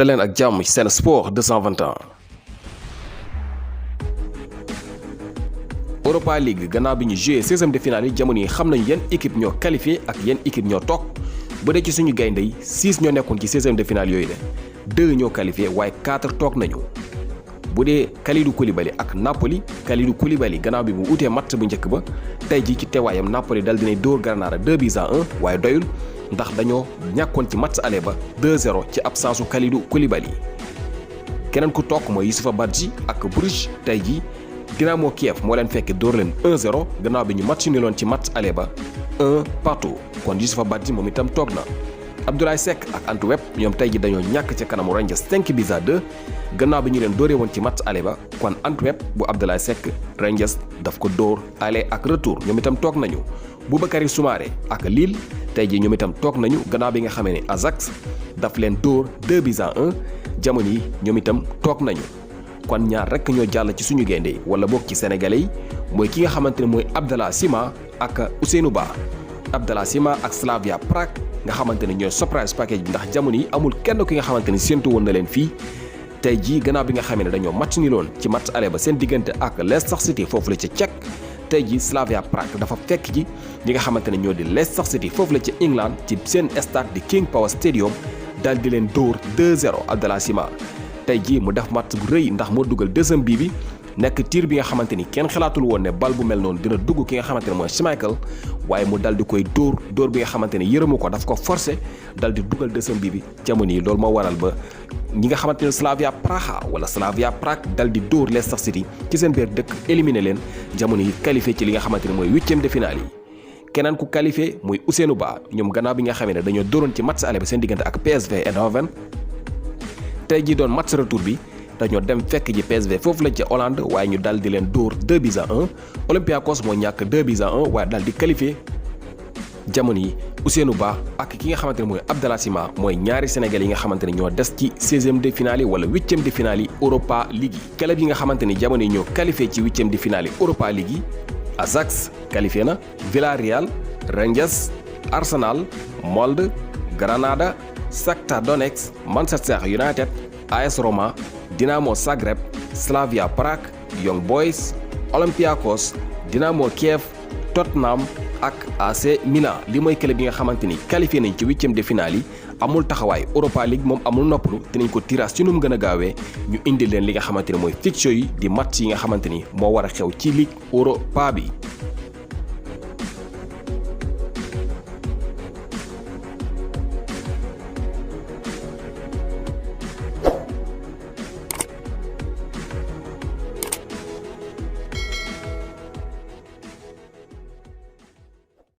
daleen ak jàmm ci Sen Sports 221. Europa League gannaaw bi ñu joué 16e de finale yi jamono yi xam nañu yan équipe ñoo qualifié ak yan équipe ñoo toog bu dee ci suñu gaynde yi 6 ñoo nekkoon ci 16e de finale yooyu de 2 ñoo qualifié waaye 4 toog nañu. bu dee Koulibaly ak Napoli Koulibaly gannaaw bi bu utee match bu njëkk ba tey jii ci teewaayam Napoli dal dinay dóor Granada 2-1 waaye doyul ndax dañoo ñàkkoon ci match aller ba 2-0 ci absence u Koulibaly. keneen ku toog mooy Youssoupha Badji ak Bruges tey jii Dinamo Kiev moo leen fekk dóor leen 1-0 gannaaw bi ñu match ni loon ci match aller ba 1-1 kon Youssoupha Badji moom itam toog na. Abdoulaye Seck ak Antwerp ñoom tey ji dañoo ñàkk ca kanamu Rangers 5-2 gannaaw bi ñu leen dóoree woon ci match aller ba kon Antwerp bu Abdoulaye Seck Rangers daf ko dóor aller ak retour ñoom itam toog nañu. Boubacari Soumare ak Lille tey ji ñoom itam toog nañu gannaaw bi nga xamee ne Ajax daf leen dóor 2-1 jamono yi ñoom itam toog nañu. kon ñaar rek ñoo jàll ci suñu gaynde wala boog ci sénégalais yi mooy ki nga xamante ne mooy Abdallah Sima ak Ousseynou Abdallah Sima ak Slavia Prague nga xamante ne ñooy surprise package bi ndax jamono yi amul kenn ki nga xamante ne séntu woon na leen fii tey jii gannaaw bi nga xamee ne dañoo match ni loon ci match aller ba seen diggante ak Leicester City foofu la ca Tchèque tey jii Slavia Prague dafa fekk ji ñi nga xamante ne ñoo di Leicester City foofu la ca England ci seen stade di King Power Stadium daal di leen dóor 2-0 Abdallah Sima tey jii mu def match bu rëy ndax moo dugal deuxième bii bi nekk tir bi nga xamante ni kenn xalaatul woon ne bal bu mel noonu dina dugg ki nga xamante ne mooy Schmeichel waaye mu dal di koy dóor bi nga xamante ne yërëmu ko daf ko forcé dal di dugal deuxième bii bi jamono yi loolu moo waral ba ñi nga xamante ne Slavia Prague dal di dóor Leicester City ci seen biir dëkk éliminé leen jamono yi qualifié ci li nga xamante ne mooy 8e de finale yi. keneen ku qualifié muy Ousseynou ñoom gannaaw bi nga xamee ne dañoo dóoroon ci match aller ba seen diggante ak PSV Eindhoven tey jii doon match retour bi dañoo dem fekk ji PSV foofu la ca Hollande waaye ñu dal di leen dóor 2-1 Olympiakos moo ñàkk 2-1 waaye dal di qualifié jamono yi Ousseynou ak ki nga xamante ne mooy Abdallah Sima mooy ñaari Sénégalais yi nga xamante ne ñoo des ci 16e de finale yi wala 8e de finale yi Europa League yi. club yi nga xamante ni jamono yi ñoo qualifié ci 8e de finale yi Europa League yi Ajax qualifié na Villarreal Rangers Arsenal Molde Granada Shakhtar Donetsk Manchester United AS Roma Dinamo Zagreb Slavia Prague Young Boys Olympiakos Dinamo Kiev Tottenham ak AC Milan li mooy club yi nga xamante ni qualifié nañ ci 8e de finale yi amul taxawaay Europa League moom amul noppalu dinañ ko tirage ci nu mu gën a gaawee ñu indi leen li nga xamante ne mooy fixture yi di match yi nga xamante ni moo war a xew ci Ligue Europa bi.